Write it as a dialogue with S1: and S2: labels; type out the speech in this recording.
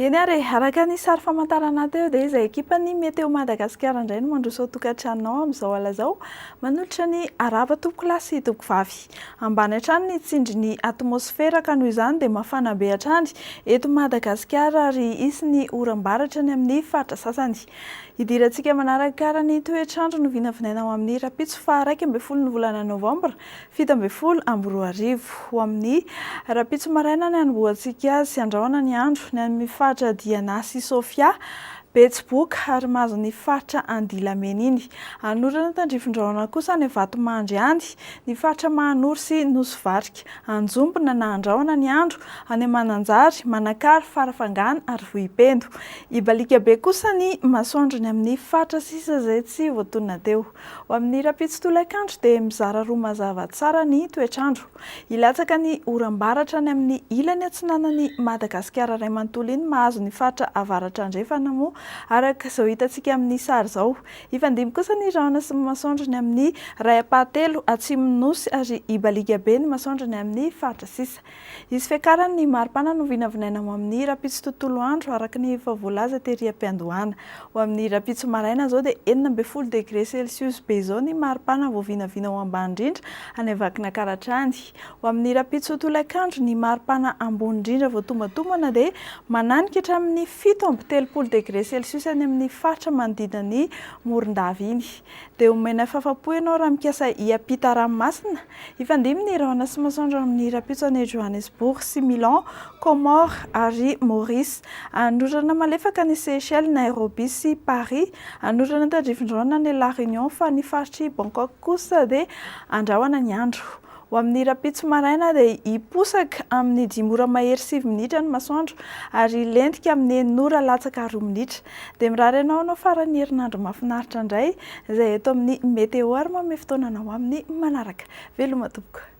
S1: Eny ary e, araka ny sary famantarana teo dia izay ekipan'ny Météo Madagasikara indray no mandroso ao tokantranonao amin'izao alina izao, manolotra ny arahaba tompokolahy sy tompokovavy. Ambany hatrany ny tsindrin'ny atmosfera ka noho izany dia mafana be hatrany eto Madagasikara ary hisy ny oram-baratra any amin'ny faritra sasany. Hidirantsika manaraka ny toetr'andro novinavinaina ho amin'ny rahampitso faha 11 ny volana novambra 2017. Ho amin'ny rahampitso maraina ny hanombohantsika azy sy andrahona ny andro ny amin'ny faritra Diana sy Sofia, Betsiboka ary mahazo ny faritra Andilamena iny. Anorana tandrifin-drahona kosa any Vatomandry any, ny faritra Mahanoro sy Nosy Varika. Anjombona na andrahona ny andro any Mananjary, Manakara, Farafangana ary Vohipeno. Hibaliaka be kosa ny masoandro ny amin'ny faritra sisa izay tsy voatonona teo. Ho amin'ny rahampitso tolakandro dia mizara roa mazava tsara ny toetr'andro. Hilatsaka ny oram-baratra any amin'ny ilany atsinanan'i Madagasikara iray manontolo iny mahazo ny faritra avaratra andrefana moa araka izao hitantsika amin'ny sary izao. Hifandimby kosa ny rahona sy ny masoandro ny amin'ny iray ampahatelo atsimon'ny Nosy ary hibaliaka be ny masoandro ny amin'ny faritra sisa. Hisy fiakarany ny maripana novinavinaina ho amin'ny rahampitso tontolo andro araka ny efa voalaza tery am-piandohana. Ho amin'ny rahampitso maraina izao dia 16 degre celsius be izao ny maripana voavinavina ho ambany indrindra any Vakinankaratra any. Ho amin'ny rahampitso tolakandro ny maripana ambony indrindra voatombantombana dia mananika hatramin'ny 37 degre celsius any amin'ny faritra manodidina ny Morondava iny. Dia omena fafa-po ianao raha mikasa hiampita ranomasina. Hifandimby ny rahona sy masoandro amin'ny rahampitso any Johannesburg sy Milan, Comores ary Maurice. Hanorana malefaka any Seychelles, Nairobi sy Paris. Hanorana tandrifin-drahona any La Réunion fa ny faritr'i Bangkok kosa dia andrahona ny andro. Ho amin'ny rahampitso maraina dia hiposaka amin'ny dimy ora mahery sivy minitra ny masoandro ary hilentika amin'ny enina ora latsaka roa minitra. Dia mirary anao hanao faran'ny herinandro mahafinaritra indray izay eto amin'ny Météo ary manome fotoana anao amin'ny manaraka. Veloma tompoko.